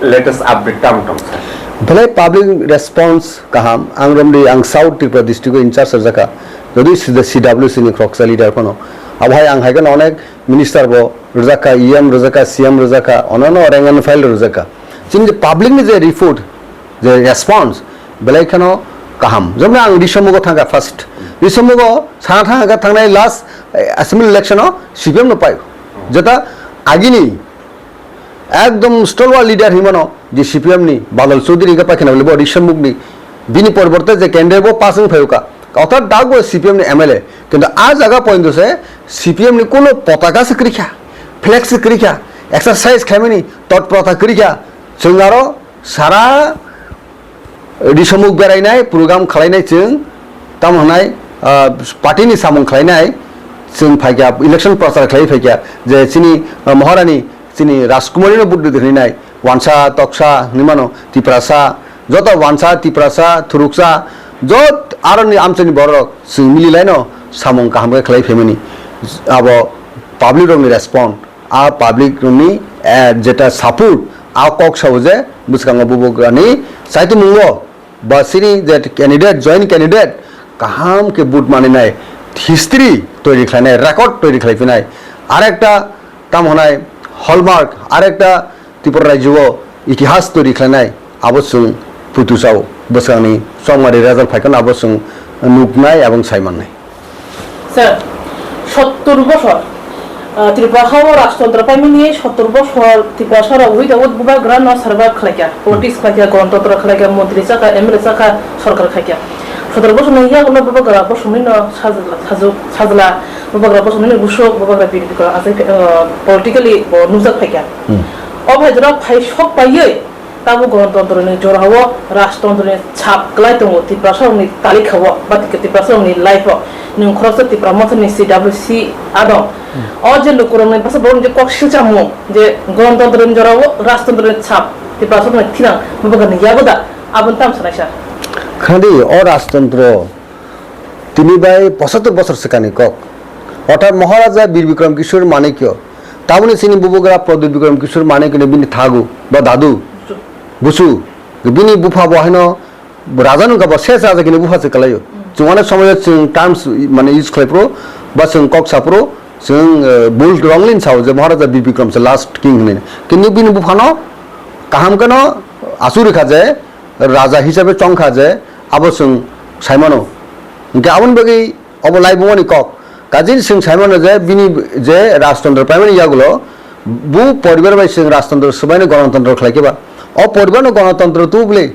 latest update tamo tong sir? Belai public response kaham, ang romdi ang South Tripura district o in charge rwjakha, jodi sida C W C ni khoroksa leader phano. Abo hai ang hai kheno onek minister bo rwjakha, E M rwjakha, C M rwjakha, onano rank and file rwjakha. Chini je public ni je report, je response, belai kheno kaham. Jemon ang Risomukgo thangkha first. Risomukgo sana thangkha thangnai last, eh, assembly election o C P M no pai. Jeta agini Ekdom stalwart leader hinmano je C P M ni Badal Chaudhary hingke paikha nang bo Risomukni bini poriborte je candidate bo pass wng phaio ka. Kotor dak bo C P M ni M L A. Kintu a jaga pointo se C P M ni kuno potaka se kwrwikha, flex se kwrwikha, exercise khlaimani totporota kwrwikha. Chwng aro sara Risomuk berainai, program khwlainai chwng, tamo hwnai, ah, party ni samung khwlainai chwng phaikha, election prochar khlai phaikha, je chini, ah, Maharani, chini Rajkumari no vote rwdi hwnwi nai, wansa, toksa hwnwi mano, Tiprasa, joto wansa, Tiprasa, thuruksa, jot aroni amchaini borok chwng mililaino samung kaham khe khlai phaimani, abo public rokni respond. A public ni, eh, jeta support, a kok sao je bwskango bubagrani saitumungo ba sini je candidate, joint candidate kaham khe vote maninai, history toiri khlainai, record toiri khlaiphinai, arekta tamo hwnai hallmark, arekta Tripura rajyo o itihas toiri khlainai. Abo chwng putu sao bwskangni chongmari result phaikhe abo chwng nuknai ebong saimannai. Sir, sottor bosor, ah, Tripura hao rajtontro paimani sottor bosor Tiprasa rok without bubagra no survive khlaikha, politics khlaikha, gonotontro khlaikha, montri chakha, M L A chakha, sorkar khaikha. Sottor bosor ni yago no bubagra bosongni no sajla, sajla, bubagra bosongni no busuk, bubagra bini bikor achai, ah, politically bo nukjak phaikha. Hmm. O bhai jora phai sok paiwi Tabuk gonotontro ni jorao rajtontro ni sap kwlai tongo Tiprasa rokni talikha o, ba Tiprasa rokni life o. Nwng khoroksa Tipra Motha ni C W C adong. Hmm. O je lukurok ni bwsa borok ni je kok silchamo je gonotontro ni jorao rajtontro ni sap Tiprasa rokni thinang bubagra ni yago da, aboni tamo sanai sir? Khadi o rajtontro tini bai pochattor bosor swkangni kok. Orthat Maharaja Bir Bikram Kishore Manikya, taboni chini bubagra Pradyut Bikram Kishore Manikya ni bini thagu ba dadu, busu, bini bupha bo haino raja nungkha bo ses raja kini bupha se kalaio. Chwng onek somoyo chwng terms mane use khlai phuru ba chwng kok sa phuru chwng, eh, bul wrongly sao je Maharaja Bir Bikram se last king hinwi. Kintu bini buphano kaham kheno achu rikha je raja hisabe chongkha je abo chwng saimano. Hinkhe aboni bagwi Obo laibumani kok. Kajin chwng sai mano je bini je rajtantro paimani yagulo bu poribar bai chwng rajtantro swbaino gonotontro khlai khe ba. O poribarno gonotontro tu bwle.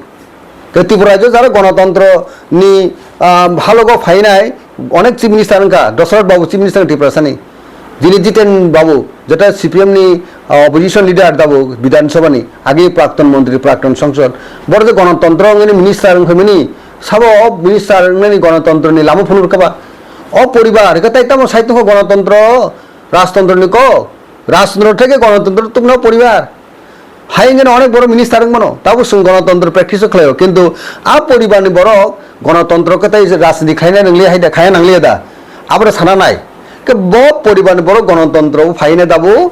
Ke Tripura rajyo jara gonotontro ni, ah, halogo phainai onek chief minister wngkha, Dosarot Babu chief minister Tiprasani. Jini Jiten Babu, jeta C P M ni, ah, opposition leader dabo Bidhan Sabha ni, age prakton montri, prakton sangsad. Boro je gonotontro wngmani minister wngkha mani, sabo o minister wngmani gonotontro ni lama phunuk kha ba. O poribar, hwnkhe tai tamo sai tongkha gonotontro, rajtontro ni kok, rajtontro theke gonotontro tukno poribar. Hai wngkhe onek boro minister wngmano, tabuk chwng gonotontro practice o khlaio, kintu a poribarni borok gonotontro khe tei rajniti khaina nangli hai da, khaya nangliya da? Aboro sana nai. Khe bo poribarni borok gonotontro o phaina dabu,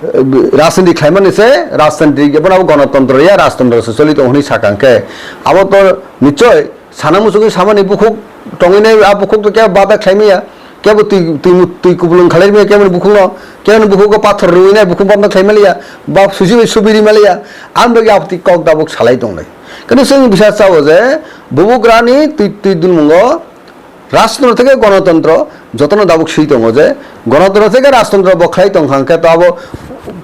eh, rajniti khlaimani se, rajniti bono abo gonotontro ya, rajtontro se choli tongo hwnwi sakha hwnkhe, abo to nichoi sana muchungwi samani bukhuk tongwi nai, a bukhuk to kebo bada khlai maya, kebo twi, twi, twi kupulung khalai maya, kebo ni bukhuk no, kebo ni bukhuk o pathor rwi nai, bukhuk banda khlai maliya, ba susi bai subi ri maliya, ang bagwi apti kok dabuk salai tongnai. Kini chwng bisa chao je, bubugra ni twi, twi dulmungo, rajtantro theke gonotontro, jotono dabuk swi tongo je, gonotontro theke rajtantro bo khlai tong hang khe to abo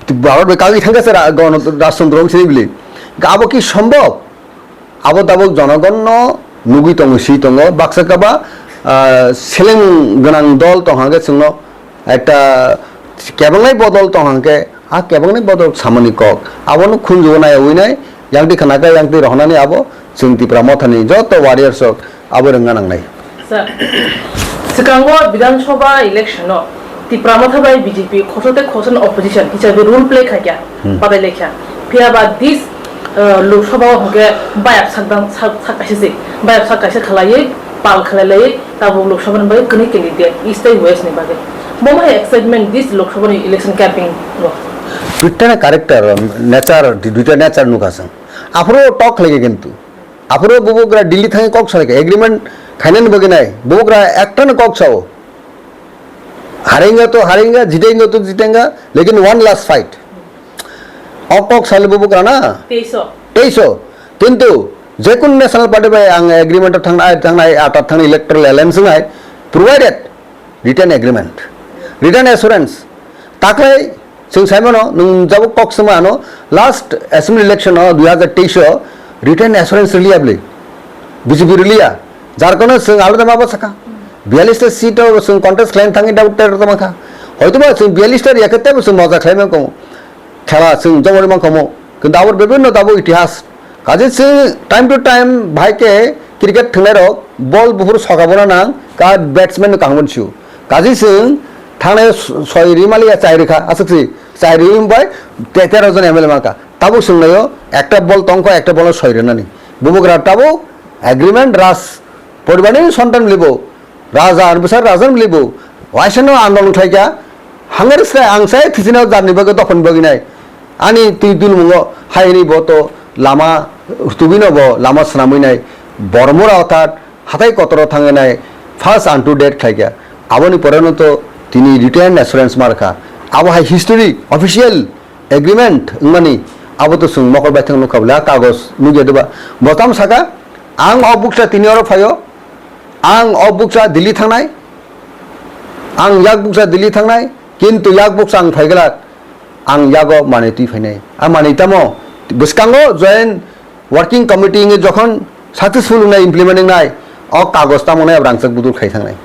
Bharat bai kagwi thang khe se ra-, gono-, rajtantro wng sini bili. Abo ki sombhob? Abo tabuk jonogonno nugwi tongo, si tongo, baksa kaba, ah, seleng gwnang dol tong hangkhe chwngno ekta kebengnai bodol tong hangkhe, a kebengnai bodol samani kok. Abono khunjugo naiyawi nai, yangtwi khna khe yangtwi rohornani abo chwng Tipra Mothani joto warriors rok abo rwngna nangnai. Sir, swkango Bidhan Sabha election-o Tipra Motha bai B J P khoroksa tei khoroksa opposition hisabe role play khaikha, Hmm. badai laikha. Phiya ba this, uh, Lok Sabha o hwnkhe bayap sakdang sak, sak kaisa se, bayap sak kaisa khalaiwi pal khalai laiwi tabuk Lok Sabha ni bagwi kwnwi candidate East tei West ni bagwi. Bo hai excitement this Lok Sabha ni election campaign o. Duita ni character, nature, duita nature nukha chwng. Aphuru talk khlaikha kintu. Aphuru bubugra Delhi thangwi kok salaikha, agreement khainani bagwi nai. Bubugra ektano kok sao. Harenga to harenga, jitenga to jitenga, lekin one last fight. O kok sale bubugra na? Teiso. Teiso. Kintu jekun National Party bai ang agreement o thangnai, thangnai, atat thangnai electoral alliance wngnai, provided written agreement, written assurance. Taklai chwng sai mano, nwng jabo kok swma ano, last assembly election o dui hazar teis o written assurance rwliya bwle, B J P rwliya. Jar kono chwng alada ma bwsakha. Biyallis ta seat o chwng contest khlaina thangwi doubt ter tongma kha. Hoytoba chwng biyallis ta riyakhe teibo chwng moja khlai mangkha. Khela chwng jongori mangkha mo. Kintu abo bebinno tabuk itihas. Kaje chwng time to time bahai khe cricket thwngnairok ball buphuru soka bono nang, ka batsman no kaham bono sio. Kaje chwng thangnai soi ri maliya chai rikha, aswk si chai ri bai te-, tero jon M L A mangkha. Tabuk chwng naio ekta ball tongkha, ekta ball no soi rinani. Bubugra tabuk agreement raj poribarni sontan libo. Raja, ang bwsa raja ni bwlai bo. Waisa no andolon khlai kha. Hangari se ang sai thisino jarni bagwi dophani bagwi nai. Ani twi dulmungo hai hwnwi bo to lama tubino bo lama swnamwi nai. Bormura othat hatai kotoro thangwi nai. First unto death khlai kha. Aboni pore no to tini written assurance mar kha. Abo hai history official agreement wngmani abo to chwng mokol baithang nukha bwle a kagoj nukya deba. Bo tamo saka ang o buksa tini oro phaio. Ang o bukcha Delhi thangnai, ang yak bukcha Delhi thangnai, kintu yak bukcha ang phaiglak, ang yago manwi twi phainai. A manwi tamo bwskango joint working committee wngwi jokhon successful wngnai, implement wngnai, o kagoj tamo nai rangchak budul khai thangnai.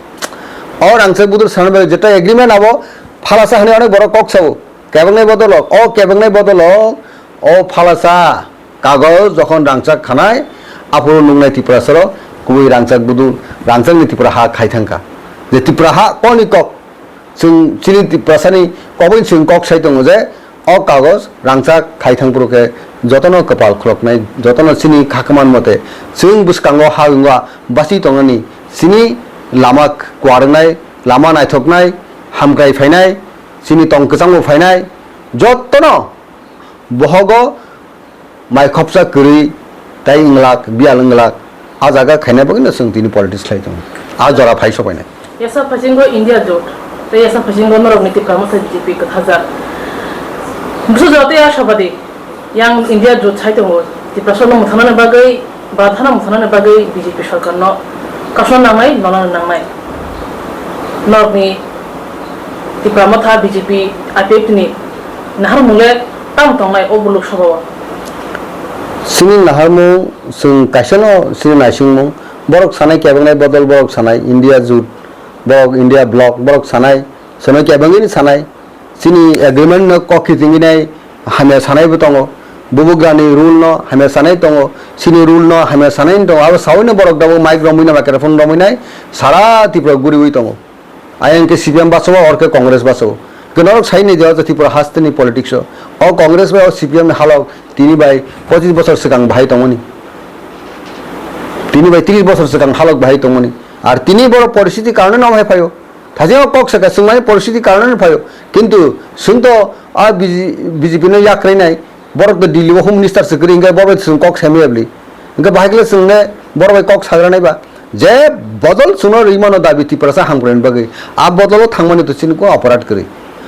O rangchak budul sana bai jeta agreement abo phalasa hwnwi onek borok kok sao. Kebengnai bodolok, o kebengnai bodolok, o phalasa kagoj jokhon rangchak khanai, aphuru nuknai Tiprasarok kubui rangchak budu, rangchakni Tipra ha khai thangkha. Je Tipra ha koni kok, chwng chini Tiprasani koboi chwng kok sai tongo je, o kagoj rangchak khai thangphuru khe jotono kwpal khuloknai, jotono chini khakman mote chwng bwskango ha wngwa basi tongnani, chini lama kuarwnai, lama naithoknai, hamkrai phainai, chini tong kwchangbo phainai, jotono bohogo mai khopsa kwrwi tei wnglak, biyal wnglak, a jaga khaina bagwino chwng tini politics khlai tongo. A jora phai sopainai. Yasa phasingo India jot, tei yasa phasingo norokni Tipra Motha B J P kwthajak. Bwsajak tei ashabadi yang India jot sai tongo, Tiprasano mwthanani bagwi, ba thana mwthanani bagwi B J P sorkarno kasno nangnai, nolano nangnai. Norokni Tipra Motha, B J P, I P F T ni naharmung le tamo tongnai o Lok Sabha o? Chini naharmung chwng kaisano chini naisingmung, borok sanai kebengnai bodol borok sanai India jut, borok India bloc, borok sanai, sono kebengwini sanai, chini agreement no kok khitingwi nai hamya sanai bo tongo, bubugrani rule no hamya sanai tongo, chini rule no hamya sanai tongo, abo sawi no borok dabo mic romwi nai, microphone romwi nai, sara Tripura guriwi tongo. Ayang khe C P M bachago, or khe Congress bachago. Khe norok sai nai de, o Tripura hasteni politics o. O Congress bai o C P M ni halok tini bai pochis bochor swkang bahai tongmani. Tini bai tris bochor swkang halok bahai tongmani. Ar tini boro poristiti karone no hai phaio. Thaje o kok saka swngmani poristiti karone no phaio. Kintu swng to a B J, B J P no yakrwi nai. Borok to Delhi o Home Minister se kwrwi, hwnkhe bo bai chwng kok saimaya bwlwi. Hwnkhe bahai khe chwng ne borok bai kok sagra nai ba? Je bodol chwngno rwi mano dabi Tiprasa hamkrai ni bagwi, a bodolo thangmani to chini kok aparat kwrwi.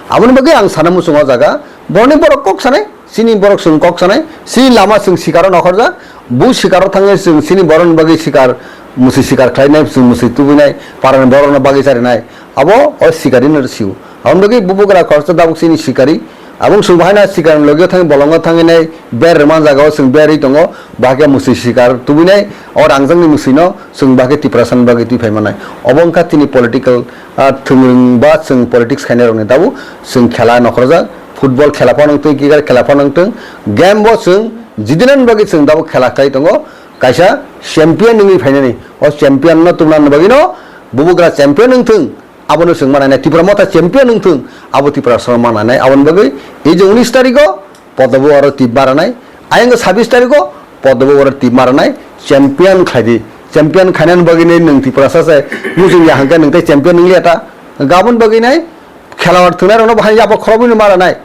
Aboni bagwi ang sana muchungo o jaga, borokni borok kok sanai, chini borok chwng kok sanai, chini lama chwng sikaro nokhorjak, bu sikaro thangwi chwng chini borokni bagwi sikar, mwswi sikar khlainai, chwng mwswi tubunai, parani borokno bagwi charinai. Abo o sikari no sio. Aboni bagwi bubugra khoroksa tabuk chini sikari. Abong chwng bahai na sikari logi thangwi bolongo thangwi nai ber rwma jaga o chwng berwi tongo. Bahai khe mwswi sikar tubui nai o rangjakni mwswi no chwng bahai khe Tiprasa ni bagwi twi phai manai. Obo wngkha chini political, ah, thwngwrwng ba chwng politics khainai rokni tabuk chwng khela nokhorjak. Football khela phano wngtwng, cricket khela phano wngtwng. Game bo chwng jidinani bagwi chwng tabuk khela khlai tongo. Kaisa champion wngwi phainani. O champion no tubunani bagwi no bubugra champion wngthwng. Abono chwng mananai Tipra Motha champion wngthwng, abo Tiprasa mananai. Aboni bagwi ei je unis tarigo podobo oro tip maranai, ayang sabis tarigo podobo oro tip maranai, champion khlaidi. Champion khainani bagwi nei nwng Tiprasa se muchung ya hwnkhe nwng tei champion wngya ta. Gabon bagwi nai khelawar thwngnairokno bahai yapha khorobwino maranai.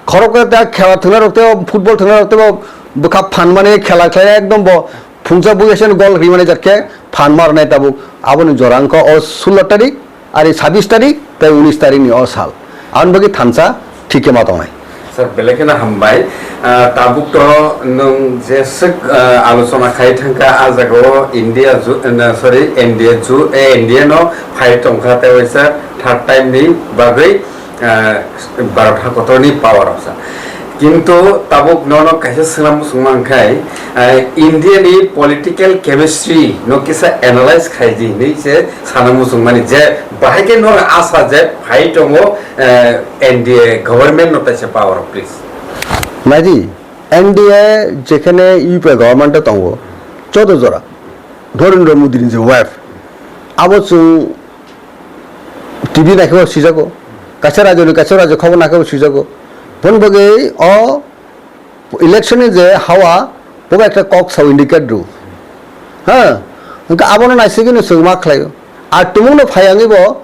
Khoroknwi ta khela thwngnairok tei football thwngnairok tei bwkha phan mani khela khlai ekdom bo phungsa buya seno gol rimani jatkhe phan marnai tabuk. Aboni jora wngkha o sullo tarik, ari sabis tarik tei unis tarik ni o sal. Aboni bagwi thansa thik khe ma tongnai. Sir, belai kheno hambai. Ah, tabuk to nwng jeswk, ah, alochona khai thangkha, ah jagao India ju-, na, sorry, N D A ju-, eh, N D A no phai tongkha, tei waisa third time ni bagwi, ah, Bharat hakotorni power o sa. Kintu tabuk nono kaisa swnam swngma wngkhai, ah, India ni political chemistry no kisa analyze khai di hinwi se sana muchungmani je bahai khe nono asa je phai tongo, eh, N D A government no taisa power o, please. Naidi, N D A jekhene U P A government o tongo, chodo jora, Narendra Modi ni je wife, abo chwng T V naikhe bo swijago, kaisa rajyoni kaisa rajyo khobor naikhe bo swijago. Boni bagwi o election ni je hawa, bo ekta kok sao indicate rw. Ha, hwnkhe abono naisigwino chwng ma khlaio. Ar tumungno phai wngwi bo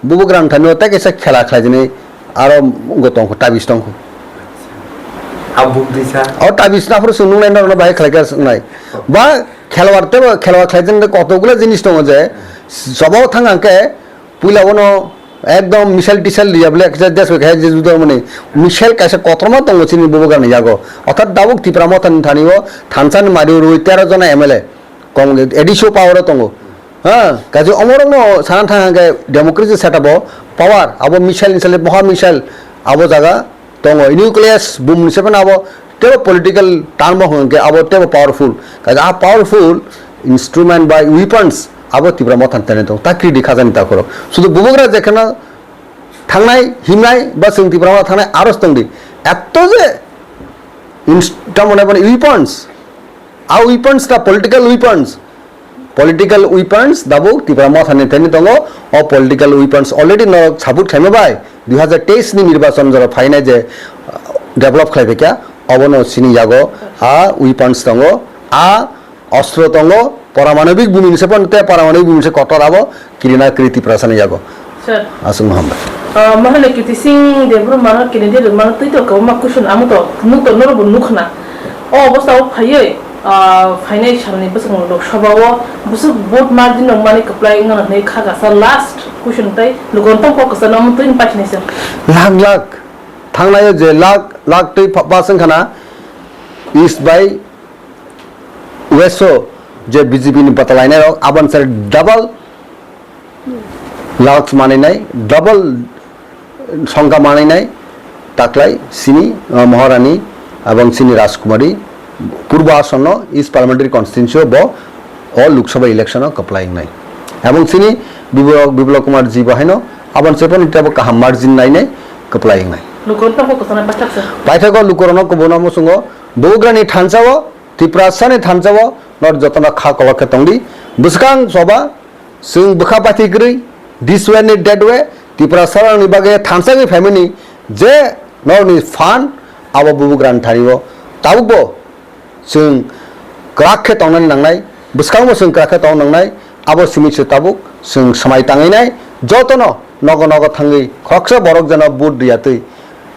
bubugrang thani o tei kaisa khela khlaijani aro wngwi tongkho, tabis tongkho. Abuk disa. O tabis naphuru chwng nungnai norokno bahai khlaikha wngnai. Ba khelwar tebo khelwar khlaijani kotokgula jinis tongo je, sobao thang hwnkhe puila bono ekdom missile tisal riya bole eksa desh bai khe je juda mani missile kaisa kotorma tongo chini bubugrani yago. Orthat tabuk Tipra Mothani thani o thansa ni mari rwi tero jona M L A kong A D C o power o tongo. Ha, kaje omorokno sana thang hwnkhe democracy setup o power abo missile ni sale moha missile abo jaga tongo, nucleus bumni se phano abo tebo political term o hwnkhe abo tebo powerful. Kaisa a powerful instrument bai weapons abo Tipra Mothani thani tongo. Ta kri di khajani ta khoro. Sudu bubugra jekheno thangnai, himnai ba chwng Tipra Motha thangnai aro tongdi. Eto je ins-, tamo nai bani weapons. A weapons ta political weapons. Political weapons dabuk Tipra Mothani thani tongo. O political weapons already norok sabut khaima bai dui hazar teis ni nirbachon jora phainai je, uh, develop khlai phaikha, obono chini yago a weapons tongo, a ostro tongo, paramanobik bumi ni se pon te paramanobik bumi se kotor abo kirina kri Tiprasa ni yago. Sir. Aswk no hambai. Ah, Mahalakirti Singh Debbarma no candidate rwmano twi to kwbangma question amo to nuk to norok bo nukhna. O obostha o phaiwi, ah, phainai salni bwswk Lok Sabha o bwswk vote margin rok mani kwplai wngmano hinwi kha kasa last question tai lugon tong kok kasa no omo twi paisnai sir. Lakh lakh thangnai o je lakh lakh twi pa-, pass wngkhana East bai West o je B J P ni bwtalainai rok aboni sari double Lakhs manwi nai, double songkha manwi nai, taklai sini, uh, Maharani abang sini Rajkumari Purbo Asonno East Parliamentary Constituency o bo o Lok Sabha election o kwplai wngnai. Abang sini Biplab, Biplab Kumar ji bo haino abang se phano tebo kaham margin nai nai kwplai wngnai. Lukurok tamo kwchana paithak se. Paithakgo lukurokno kubuna muchungo Bubagrani thansa o, Tiprasani thansa o, nor jotono kha kolok khe tongdi. Bwskang soba, chwng bwkha pathi kwrwi, this way ni that way, Tiprasarokni bagwi thansa wngwi phaimani je norokni phan abo Bubagrani thani o tabukbo chwng kwrak khe tongnani nangnai, bwskango chwng kwrak khe tongna nangnai, abo simi se tabuk chwng swmai tangwi nai, jotono nogo nogo thangwi khoroksa borok jeno vote rwya twi,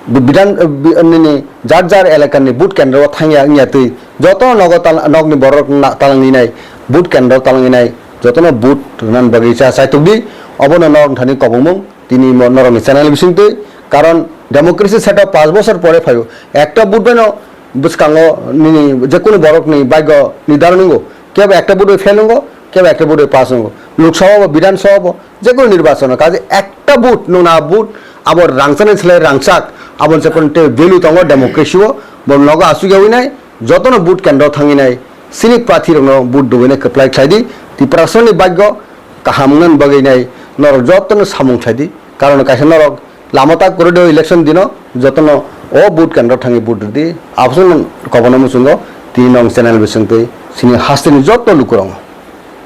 bi-, bidan, bi-, nini jar jar elakani vote kendro o thangya wngya twi, jotono nogo tal-, nokni borok na-, talangwi nai, vote kendro talangwi nai, jotono vote rwnani bagwi cha chaitok di, obono norok thani kobongmung. Tini mo-, norokni channel bisingtwi, karon democracy setup panch bochor pore phaio, ekta vote bai no bwskango nini jekunu borokni bhagyo nirdaron wngo, kebo ekta vote bai fail wngo, kebo ekta vote bai pass wngo, Lok Sabha bo, Bidhan Sabha bo, jekunu nirbachon o, kaje ekta vote, nwng na vote abo rangchakni slai rangchak, aboni se phano tei value tongo democracy o, bo nogo asugya winai, jotono vote kendro thangwi nai, sini prarthi rokno vote dubui nai kwplai khlai di, Tiprasani bhagyo kaham wngnani bagwi nai norok jotono samung khlai di, karon kaisa norok lama ta kwrwi do election dino jotono o vote kendro thangwi vote rwdi, abosongno kobono muchungo tini nong channel bisingtwi sini hasteni joto lukurongo.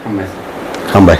Hambai. Hambai.